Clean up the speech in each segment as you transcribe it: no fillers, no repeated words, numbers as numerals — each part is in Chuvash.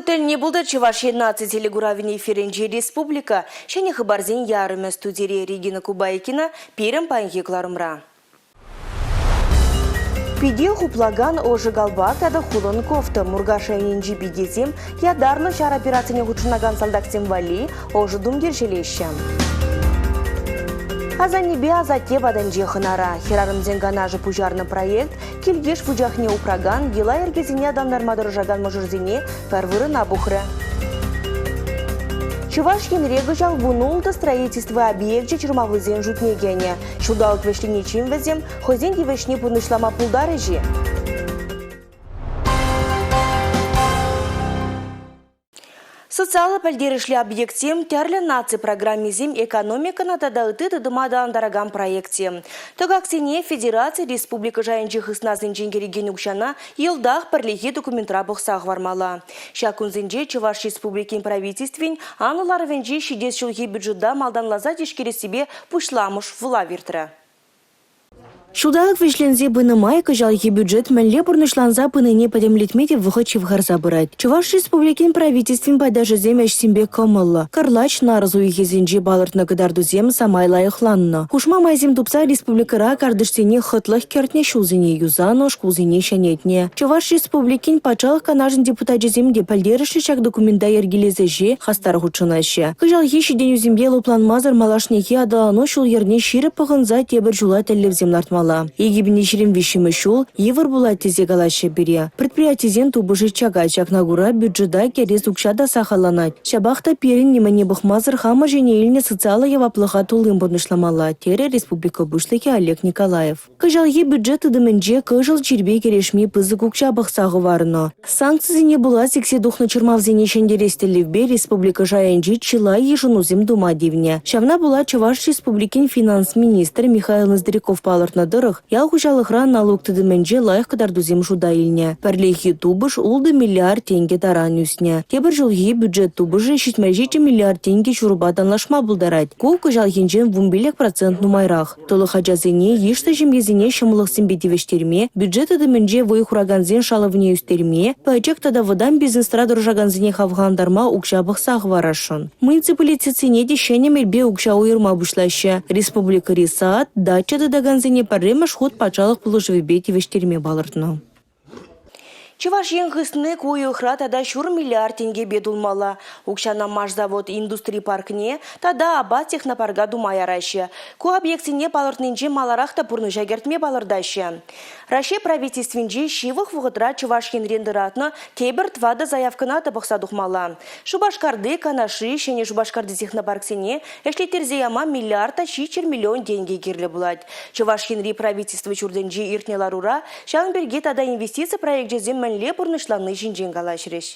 тӗлне пултӑр Чӑваш Ен наци телекуравӗн эфирӗнчи республика ҫӗнӗ хыпарсен ярӑмӗ студире Регина Кубайкина пирӗн паянхи кӑларӑмра. Пике хуплакан ӑшӑ калпак тата хулӑн кофта Муркаш районӗнчи пикесем ятарлӑ ҫар операцине хутшӑнакан салтаксем валли ӑшӑ тумтир ҫӗлеҫҫӗ. Асаннепе асатте патӗнче хӑнара хӗрарӑмсен канашӗ пуҫарнӑ проект Килйыш вучахне упракан, йӑла-йӗркесене аталантарма тӑрӑшакан мӑшӑрсене пӗр вырӑна пухрӗ. Чӑваш Енре кӑҫал 16 строительство объекчӗ чӑрмавлисен шутне кӗнӗ. Ҫулталӑк вӗҫлениччен вӗсем хӑйсен тивӗҫне пурнӑҫлама пултарӗҫ-и? Социаллӑ пӗлтерӗшлӗ объектсем, тӗрлӗ наци программисем экономикӑна тата ытти тытӑма аталантаракан проектсем. Тӑкаксене федераци, республика шайӗнчи хыснасенчен кӗрекен укҫана йӑлтах пӗрлехи документра пӑхса хӑвармалла. Ҫак кунсенче Чӑваш Республикин Правительствин анлӑ ларӑвӗнче ҫитес ҫулхи бюджета малтанласа тишкерессипе пуҫламӑш вулав иртрӗ. Ҫулталӑк вӗҫленсе пынӑ май кӑҫалхи бюджет мӗнле пурнӑҫланса пынине пӗтӗмлетме те вӑхӑт ҫывхарса пырать. Чӑваш Республикин Правительствин пайташӗсем ӗҫсемпе кӑмӑллӑ. Кӑрлач, нарӑс уйӑхӗсенче палӑртнӑ кӑтартусем самай лайӑхланнӑ. Хушма майсем тупса республикӑра картишсене хӑтлӑх кӗртнӗ, ҫулсене юсанӑ, шкулсене ҫӗнетнӗ. Чӑваш Республикин Патшалӑх Канашӗн депутачӗсем те пӗлтерӗшлӗ ҫак документа йӗркелес ӗҫе хастар хутшӑнаҫҫӗ. Кӑҫалхи ҫитӗнӳсемпе лӑпланмасӑр малашнехи аталану ҫул-йӗрне ҫирӗп пӑхӑнса тепӗр ҫула тӗллевсем лартмалла. 2023 ҫул йывӑр пулать тесе калаҫҫӗ пире. Предприятисен тупӑшӗ чакать, ҫакна кура бюджета кӗрес укҫа та сахалланать. Ҫапах та пирӗн нимӗне пӑхмасӑр хамӑр ҫине илнӗ социаллӑ яваплӑха туллин пурнӑҫламалла, терӗ республика Пуҫлӑхӗ Олег Николаев. Кӑҫалхи бюджет тытӑмӗнче кӑшӑл чирпе кӗрешме пысӑк укҫа пӑхса хӑварнӑ. Санкцисене пула сиксе тухнӑ чӑрмавсене ҫӗнтерес тӗллевпе республика шайӗнче чылай йышӑнусем тума тивнӗ. Ҫавна пула Чӑваш Республикин финанс министрӗ Михаил Ноздряков палӑртнӑ тӑрӑх, ял хуҫалӑхра налук тытӑмӗнче лайӑх кӑтартусем шута илнӗ. Пӗрлехи тупӑш 6 миллиард тенкӗ таран ӳснӗ. Тепӗр ҫулхи бюджет тупӑшӗ 77 миллиард тенкӗ ҫурӑпа танлашма пултарать. Ку кӑҫалхинчен 15 процент нумайрах. Тӑлӑх ачасене, йышлӑ ҫемьесене ҫӑмӑллӑхсемпе тивӗҫтерме, бюджет тытӑмӗнче вӑй хуракансен шалӑвне ӳстерме, пӗчӗк тата вӑтам бизнесра тӑрӑшакансене хавхалантарма укҫа пӑхса хӑварасшӑн. Муниципалитетсене те ҫӗнӗ мелпе укҫа уйӑрма пуҫлаҫҫӗ. Республикӑри сад, дача тытакансене пӗрремӗш хут патшалӑх пулӑшӑвӗпе тивӗҫтерме палӑртнӑ. Чӑваш Ен хысни ку уйӑхра тата ҫур миллиард тенкӗпе тулмалла. Укҫана Машзавод индустри паркне тата Апат технопарка тума яраҫҫӗ. Ку объектсене палӑртнинче маларах та пурнӑҫа кӗртме палӑртаҫҫӗ. Раҫҫей Правительствинче ҫывӑх вӑхӑтра Чӑваш Енрен тӑратнӑ тепӗр тӑватӑ заявкӑна та пӑхса тухмалла. Шупашкарти, Канашри, Ҫӗнӗ Шупашкарти технопарксене ӗҫлеттерсе яма миллиард та 700 миллион тенкӗ кирлӗ пулать. Чӑваш Енри Правительство ҫуртӗнче иртнӗ ларура Ҫавӑн пирки тата инвестици проекчӗсем мӗнле пурнӑҫланни ҫинчен калаҫрӗҫ.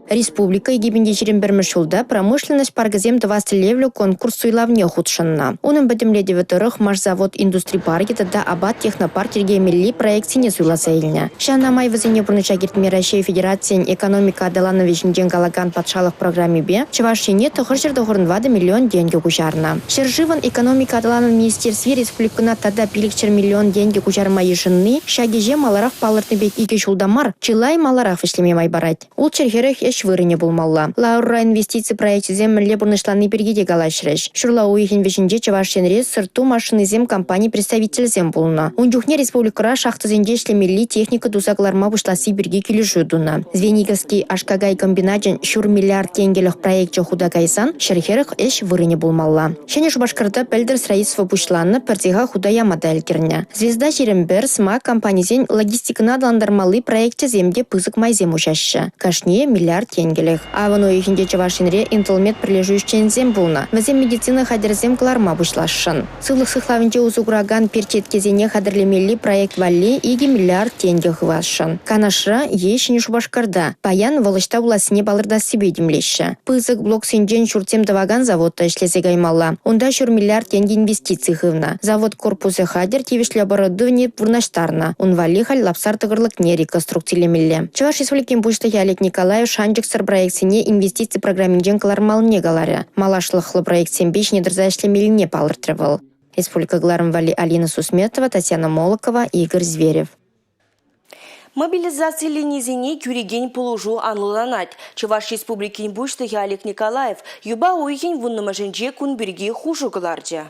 Республика 2021-мӗш ҫулта промышленность паркӗсем тӑвас тӗллевлӗ конкурс суйлавне хутшӑннӑ. Унӑн пӗтӗмлетӗвӗ тӑрӑх Машзавод индустри паркӗ тата Апат технопарк йӗркелемелли проектсене суйласа илнӗ. Ҫавна май вӗсене пурнӑҫа кӗртме Раҫҫей Федерацийӗн экономика аталанӑвӗ ҫинчен калакан патшалӑх программипе Чӑваш Ене 994 миллион тенкӗ куҫарнӑ. Ҫӗршывӑн экономика аталанӑвӗн министерстви республикӑна тата 500 миллион тенкӗ куҫарма йышӑнни ҫак ӗҫе маларах палӑртнӑ пек икӗ ҫулта мар, чылай маларах вӗҫлеме май парать. 640 ӗҫ вырӑнӗ пулмалла. Ларура инвестици проекчӗсем мӗнле пурнӑҫланни пирки те калаҫрӗҫ. Ҫурла уйӑхӗн вӗҫӗнче Чӑваш Енре Сӑрт-ту машинисем компани представителӗсем пулнӑ. Ун чухне республикӑра шахтӑсенче ӗҫлемелли техника туса кӑларма пуҫласси пирки килӗшӳ тунӑ. Звениговский аш-какай комбиначӗн ҫур миллиард тенкӗлӗх проекчӗ хута кайсан 140 ӗҫ вырӑнӗ пулмалла. Ҫӗнӗ Шупашкарта пӗлтӗр строительство пуҫланнӑ, пӗр цеха хута яма та ӗлкӗрнӗ. Звезда 21 СМА компанисен логистикӑна аталантармалли проекчӗсем те пысӑк майсем уҫаҫҫӗ. Кашнийӗ миллиард тенкӗлӗх. Авӑн уйӑхӗнче Чӑваш Енре Интелмед пӗрлешӳ ӗҫченӗсем пулнӑ. Вӗсем медицина хатӗрӗсем кӑларма пуҫласшӑн. Сывлӑх сыхлавӗнче усӑ куракан перчеткесене хатӗрлемелли проект валли 2 миллиард тенкӗ хывасшӑн. Канашра е Ҫӗнӗ Шупашкарта. Паян вӑл ӑҫта пулассине палӑртассипе тимлеҫҫӗ. Пысӑк блоксенчен ҫуртсем тӑвакан завод та ӗҫлесе каймалла. Унта ҫур миллиард тенкӗ инвестици хывнӑ. Завод корпусӗ хатӗр, тивӗҫлӗ оборудовани вырнаҫтарнӑ. Ун валли халь Лапсар тӑкӑрлӑкне реконструкцилемелле. Чӑваш Республикин Пуҫлӑхӗ Олег Николаев шанчӑксӑр проектсене инвестици программинчен кӑлармаллине каларӗ. Малашлӑхлӑ проектсемпе ҫине тӑрса ӗҫлемеллине палӑртрӗ вӑл. Республика кӑларӑм валли Алина Сусметова, Татьяна Молокова, Игорь Зверев. Мобилизациленисене кӳрекен пулӑшу анлӑланать. Чӑваш Республикин Пуҫлӑхӗ Олег Николаев юпа уйӑхӗн 10-мӗшӗнче кун пирки хушу кӑларчӗ.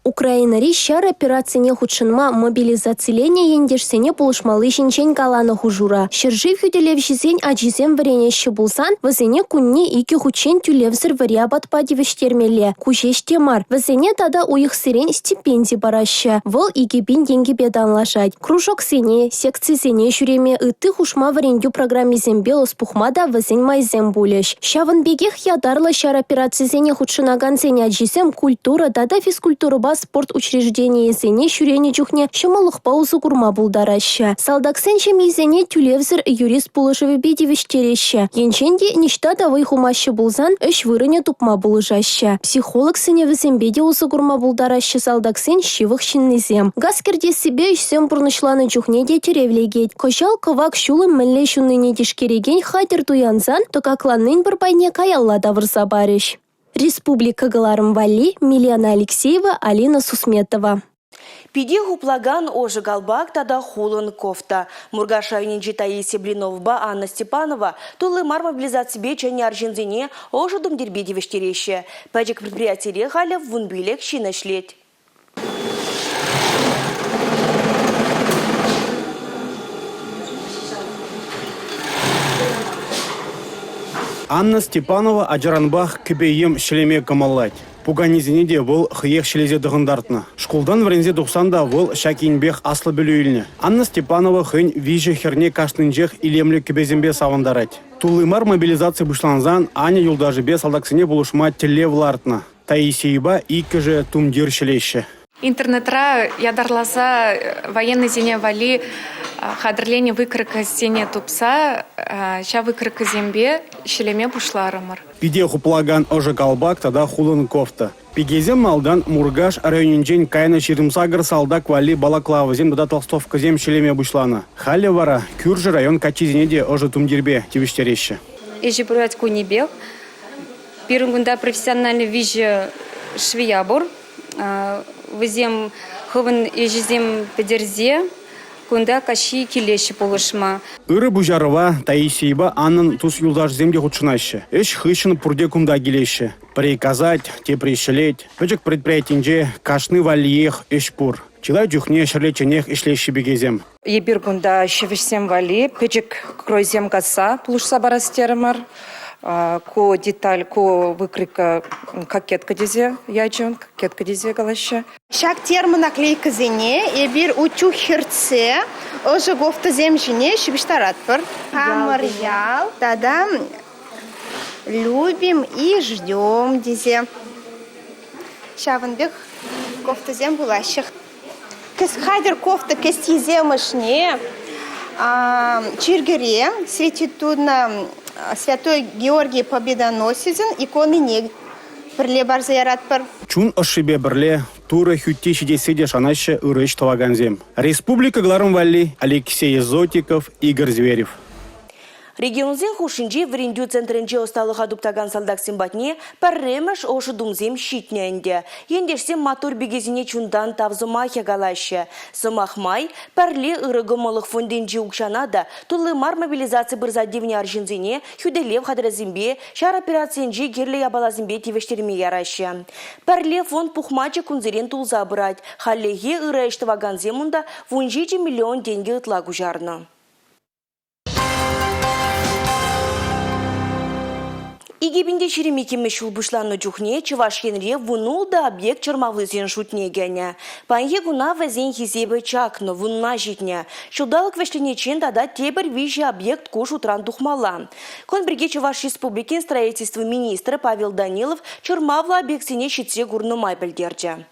Украинӑри ҫар операцине хутшӑнма мобилизациленӗ ентешсене пулӑшмалли ҫинчен каланӑ хушура. Ҫӗршыв хӳтӗлевҫисен ачисем вӗренеҫҫӗ пулсан, вӗсене кунне икӗ хутчен тӳлевсӗр вӗри апатпа тивӗҫтермелле. Ку ҫеҫ те мар, вӗсене тата уйӑхсерен стипенди параҫҫӗ. Вӑл 2 000 тенкӗпе танлашать. Кружоксене, секцисене ҫӳреме, ытти хушма вӗрентӳ программисемпе ӑс пухма та вӗсен майсем пулӗҫ. Ҫавӑн пекех ятарлӑ ҫар операцисене хутшӑнакансен ачисем культура тата физкультурӑпа спорт учрежденийӗсене ҫӳренӗ чухне ҫӑмӑллӑхпа усӑ курма пултараҫҫӗ. Салтаксен ҫемйисене тӳлевсӗр юрист пулӑшӑвӗпе тивӗҫтереҫҫӗ. Енчен те ниҫта та вӑй хумаҫҫӗ пулсан ӗҫ вырӑнӗ тупма пулӑшаҫҫӗ. Психолог сӗнӗвӗсемпе те усӑ курма пултараҫҫӗ салтаксен ҫывӑх ҫыннисем. Газ кӗртессипе ӗҫсем пурнӑҫланӑ чухне те тӗрев лекет. Кӑҫал кӑвак ҫулӑм мӗнле ҫуннине тишкерекен хатӗр туянсан тӑкакланнин пӗр пайне каялла тавӑрса парӗҫ. Республика кӑларӑм валли Милена Алексеева, Алина Сусметова. Пите хуплакан ӑшӑ калпак тата хулӑн кофта. Муркаш районӗнчи Таисия Блиновӑпа Анна Степанова тулли мар мобилизаципе чӗннӗ арҫынсене ӑшӑ тумтирпе тивӗҫтереҫҫӗ. Пӗчӗк предприятире халӗ 15 ҫын ӗҫлет. Анна Степанова ачаранпах кӗпе-йӗм ҫӗлеме кӑмӑллать. Пуканесене те вӑл хӑех ҫӗлесе тӑхӑнтартнӑ. Шкултан вӗренсе тухсан та вӑл ҫак енпех аслӑ пӗлӳ илнӗ. Анна Степанова хӑйӗн виҫӗ хӗрне кашнинчех илемлӗ кӗпесемпе савӑнтарать. Тулли мар мобилизаци пуҫлансан Аня юлташӗпе салтаксене пулӑшма тӗллев лартнӑ. Таисийӑпа иккӗшӗ тумтир ҫӗлеҫҫӗ. Интернетра ятарласа военныйсене валли хатӗрленӗ выкройкӑсене тупса ҫав выкройкӑсемпе ҫӗлеме пуҫларӑмӑр. Пите хуплакан ӑшӑ калпак тата хулӑн кофта. Пикесем малтан Муркаш районӗнчен кайнӑ 28 салтак валли балаклавӑсем тата толстовкӑсем ҫӗлеме пуҫланӑ. Халӗ вара кӳршӗ район каччисене те ӑшӑ тумтирпе тивӗҫтереҫҫӗ. Ӗҫӗ пырать кунӗпех. Пирӗн кунта профессиональный виҫӗ швея пур. Вӗсем хӑвӑн ӗҫӗсем пӗтерсе кунта каҫхи килеҫҫӗ пулӑшма. Ырӑ пуҫарӑва Таисийӑпа Аннӑн тус-юлташӗсем те хутшӑнаҫҫӗ. Ӗҫ хыҫҫӑн пурте кунта килеҫҫӗ. Пӗри касать, тепри ҫӗлет. Пӗчӗк предприятинче кашни валлиех ӗҫ пур. Чылай чухне ҫӗрлечченех ӗҫлеҫҫӗ пикесем. Эпир кунта ҫӗвӗҫсем валли пӗчӗк кройсем касса пулӑшса парас терӗмӗр. Ку деталь, ку выкройка кокетка тесе ячӗ, кокетка тесе калаҫҫӗ. Ҫак термонаклейкӑсене эпир утюг хӗртсе ӑшӑ кофтӑсем ҫине ҫыпӑҫтаратпӑр. Хамӑр ял тата любим и ждем тесе ҫавӑн пек кофтӑсем пулаҫҫӗ. Хатӗр кофта кӗсйисем ӑшне чиркӳре Святитунна Святой Георгий Победоносецӑн иконине пӗрле парса яратпӑр. Чун ӑшшипе пӗрле Турӑ хӳтти ҫитессе те шанаҫҫӗ ырӑ ӗҫ тӑвакансем. Республика кӑларӑм валли Алексей Зотиков, Игорь Зверев. Регионсен хушшинчи вӗрентӳ центрӗнче ӑсталӑха туптакан салтаксем патне пӗрремӗш ӑшӑ тумсем ҫитнӗ ӗнтӗ. Ентешсем маттур пикесене чунтан тав сӑмахӗ калаҫҫӗ. Сӑмах май, пӗрле ырӑ кӑмӑллӑх фондӗнчи укҫана та тулли мар мобилизаци пырса тивнӗ арҫынсене хӳтӗлев хатӗрӗсемпе, ҫар операцийӗнчи кирлӗ япаласемпе тивӗҫтерме яраҫҫӗ. Пӗрле фонд пухмачӗ кунсерен тулса пырать. Хальлӗхе ырӑ ӗҫ тӑвакансем унта 17 миллион тенкӗ ытла куҫарнӑ. 2022 ҫул пуҫланнӑ чухне Чӑваш Енре 16 объект чӑрмавлисен шутне кӗнӗ. Паянхи куна вӗсен хисепӗ чакнӑ, вунна ҫитнӗ. Ҫулталӑк вӗҫлениччен тата тепӗр виҫӗ объект ку шутран тухмалла. Кун пирки Чӑваш Республикин строительство министрӗ Павел Данилов чӑрмавлӑ объектсене ҫитсе курнӑ май пӗлтерчӗ.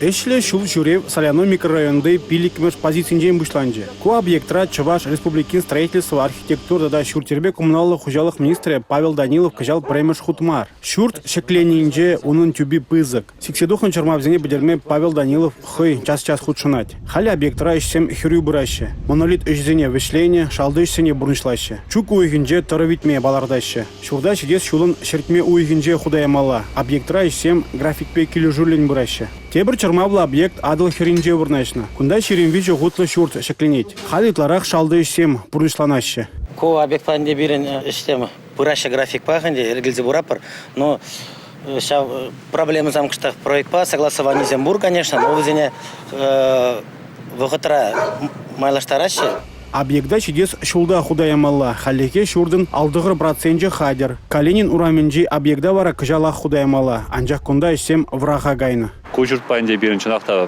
Ӗҫлӗ ҫул ҫӳрев Соляной микрорайонти пиллӗкмӗш позицинчен пуҫланчӗ. Ку объектра Чӑваш Республикин строительство, архитектура тата ҫурт-йӗрпе коммуналлӑ хуҫалӑх министрӗ Павел Данилов кӑҫал пӗрремӗш хут мар. Ҫурт ҫӗкленинче унӑн тӳпи пысӑк. Сиксе тухнӑ чӑрмавсене пӗтерме Павел Данилов хӑй час-час хутшӑнать. Халӗ объектра ӗҫсем хӗрӳ пыраҫҫӗ. Монолит ӗҫӗсене вӗҫленӗ, шалти ӗҫсене пурнӑҫлаҫҫӗ. Чӳк уйӑхӗнче тӑрӑ витме палӑртаҫҫӗ. Ҫурта ҫитес ҫулӑн ҫӗртме уйӑхӗнче хута ямалла. Объектра ӗҫсем графикпе килӗшӳллӗн пыраҫҫӗ. Тепӗр чӑрмавлӑ объект Атӑл хӗрринче вырнаҫнӑ. Кунта 23 хутлӑ ҫурт ҫӗкленет. Халь ытларах шалти ӗҫсем пурнӑҫланаҫҫӗ. Ку объектпа ӗнтӗ пирӗн ӗҫсем пыраҫҫӗ графикпах ӗнтӗ, йӗркелесе пыратпӑр. Но ҫав проблемӑсем кӑштах проектпа согласованисем пур, конечно, но вӗсене вӑхӑтра майлаштараҫҫӗ. Объекта ҫитес ҫулта хута ямалла. Хальлӗхе ҫуртӑн 59 проценчӗ хатӗр. Калинин урамӗнчи объекта вара кӑҫалах хута ямалла. Анчах кунта ӗҫсем вӑраха кайнӑ. Ку ҫуртпа ӗнтӗ пирӗн чӑнах та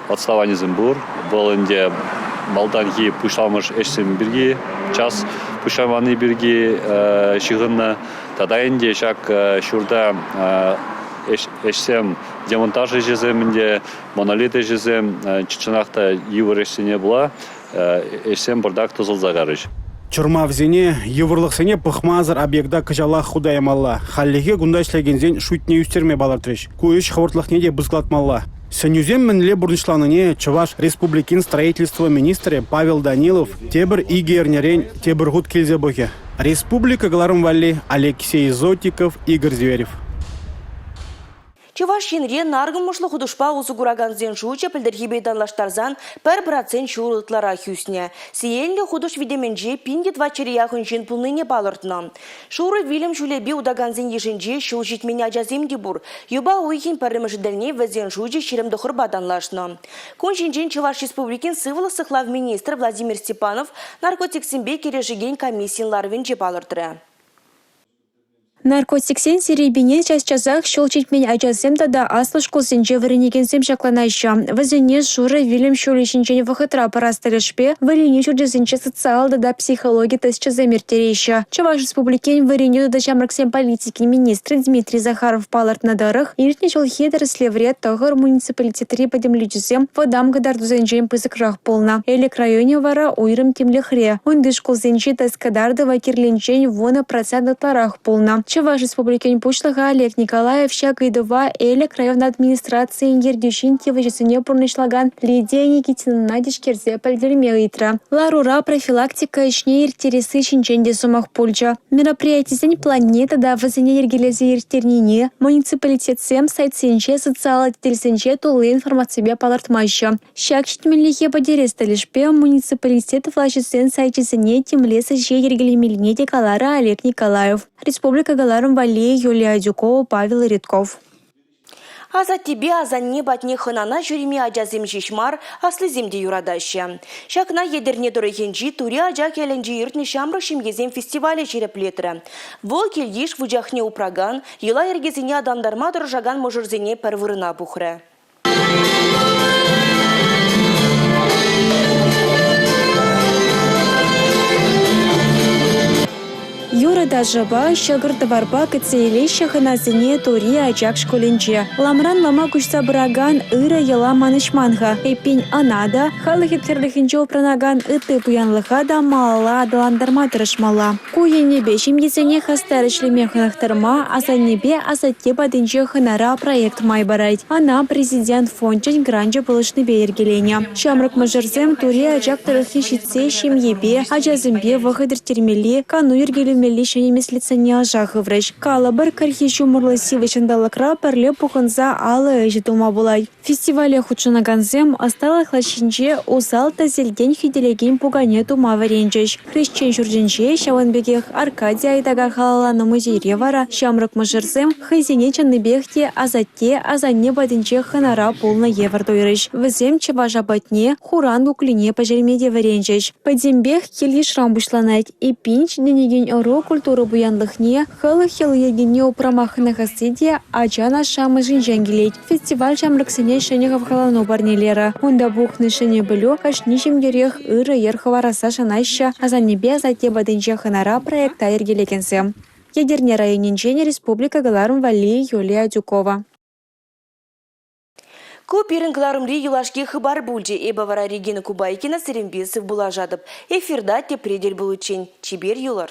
отставанисем пур. Вӑл ӗнтӗ малтанхи пуҫламӑш ӗҫсем пирки, час пуҫламанни пирки ҫыхӑннӑ. Тата ӗнтӗ ҫак ҫурта ӗҫсем, демонтаж ӗҫӗсем ӗнтӗ, монолит ӗҫӗсем чӑнах та йывӑр ӗҫсене пула ӗҫсем пӑртак тӑсӑлса карӗҫ. Чӑрмавсене, йывӑрлӑхсене пӑхмасӑр объекта кӑҫалах хута ямалла. Хальлӗхе кунта ӗҫлекенсен шутне ӳстерме палӑртрӗҫ. Ку ӗҫ хӑвӑртлӑхне те пысӑклатмалла. Сӗнӳсем мӗнле пурнӑҫланине Чӑваш Республикин строительство министрӗ Павел Данилов тепӗр икӗ эрнерен тепӗр хут килсе пӑхӗ. Республика кӑларӑм валли Алексей Зотиков, Игорь Зверев. Чӑваш Енре наркӑмӑшлӑ хутӑшпа усӑ куракансен шучӗ пӗлтӗрхипе танлаштарсан 1% ҫур ытларах ӳснӗ. Сиенлӗ хутӑш витӗмӗнче 1400 яхӑн ҫын пулнине палӑртнӑ. Шурӑ вилӗм ҫулӗпе утакансен йышӗнче ҫул ҫитмен ачасем те пур. Юпа уйӑхӗн пӗрремӗш тӗлне вӗсен шучӗ 29-па танлашнӑ. Кун ҫинчен Чӑваш Республикин сывлӑх сыхлав министрӗ Владимир Степанов наркотиксемпе кӗрешекен комиссин ларӑвӗнче палӑртрӗ. Наркотиксен серепине час-часах ҫул ҫитмен ачасем тата аслӑ шкулсенче вӗренекенсем ҫакланаҫҫӗ. Вӗсене шурӑ вилӗм ҫулӗ ҫинчен вӑхӑтра пӑрас тӗлӗшпе вӗренӳ ҫурчӗсенче социаллӑ тата психологи тесчӗсем ирттереҫҫӗ. Чӑваш Республикин вӗренӳ тата ҫамрӑксен политикин министрӗ Дмитрий Захаров палӑртнӑ тӑрӑх, иртнӗ ҫулхи тӗрӗслевре 9 муниципалитетри пӗтӗмлетӳсем вӑтам кӑтартусенчен пысӑкрах пулнӑ. Элӗк районӗ вара уйрӑм тимлӗхре. Унти шкулсенчи тест кӑтартӑвӗ кирлинчен 10% ытларах пулнӑ. Чӑваш Республикин Пуҫлӑхӗ Олег Николаев ҫак ыйтӑва Элӗк район администрацийӗн ертӳҫин тивӗҫӗсене пурнӑҫлакан Лидия Никитинӑна тишкерсе пӗлтерме ыйтрӗ. Ларура профилактика ӗҫне ирттересси ҫинчен те сӑмах пулчӗ. Мероприятисен планне тата вӗсене йӗркелесе ирттернине муниципалитетсем сайтсенче, социаллӑ тетелсенче тулли информаципе палӑртмаҫҫӗ. Ҫак ҫитменлӗхе пӗтерес тӗлӗшпе муниципалитет влаҫӗсен сайчӗсене тимлес ӗҫе йӗркелемеллине те каларӗ Олег Николаев. Республика кӑларӑм валли Юлия Адюкова, Павел Редков. Асаттепе асанне патне хӑнана ҫӳреме ачасем ҫеҫ мар, аслисем те юратаҫҫӗ. Ҫакна Етӗрне тӑрӑхӗнчи Тури Ачак ялӗнче иртнӗ ҫамрӑк ҫемьесен фестивалӗ ҫирӗплетрӗ. Вӑл кил-йыш вучахне упракан, йӑла-йӗркесене аталантарма тӑрӑшакан мӑшӑрсене пӗр вырӑна пухрӗ. Юрӑ-ташӑпа, ҫӑкӑр-тӑварпа кӗтсе илеҫҫӗ хӑнасене Тури Ачак шкулӗнче. Ламран лама куҫса пыракан ырӑ йӑла манӑҫман-ха. Эппин, ӑна та, халӑх еткерлӗхӗнче упранакан ытти пуянлӑха та малалла аталантарма тӑрӑшмалла. Ку енӗпе ҫемьесене хастар ӗҫлеме хӑнӑхтарма «Асаннепе асатте патӗнче хӑнара» проект май парать. Ӑна Президент фончӗн гранчӗ пулӑшнипе йӗркеленӗ. Ҫамрӑк мӑшӑрсем Тури Ачак тӑрӑхне ҫитсе ҫемьепе, ачасемпе вӑхӑт ирттермелли, кану йӗркелемелли ҫӗнӗ меслетсене ӑша хыврӗҫ. Калӑпӑр, кӗрхи ҫумӑрлӑ сивӗ ҫанталӑкра пӗрле пухӑнса алӑ ӗҫӗ тума пулать. Фестивале хутшӑнакансем ӑсталӑх лаҫҫинче усал-тӗселтен хӳтӗлекен пукане тума вӗренчӗҫ. Хресчен ҫуртӗнче, ҫавӑн пекех Аркадий Айдака халалланӑ музейре вара ҫамрӑк мӑшӑрсем хӑйсене чӑннипех те асатте-асанне патӗнче хӑнара пулнӑ евӗр туйрӗҫ. Вӗсем чӑваш апатне, хуран куклине пӗҫерме те вӗренчӗҫ. Пӗтӗмпех кил-йышран пуҫланать. Эппин, ҫитӗнекен ӑру культура пуянлӑхне, халӑх йӑли-йӗркине упрама хӑнӑхасси те ачан ашшӗ-амӑшӗнчен килет. Фестиваль ҫамрӑксене ҫӗнӗ хавхалану парнелерӗ. Унта пухнӑ ҫӗнӗ пӗлӳ кашни ҫемьерех ырӑ йӗр хӑварасса шанаҫҫӗ асаннепе асатте патӗнче хӑнара проекта йӗркелекенсем. Етӗрне районӗнчен республика кӑларӑм валли Юлия Адюкова. Ку пирӗн кӑларӑмри юлашки хыпар пулчӗ. Эпӗ вара Регина Кубайкина сирӗнпе сывпуллашатӑп. Эфирта тепре тӗл пуличчен. Чипер юлӑр.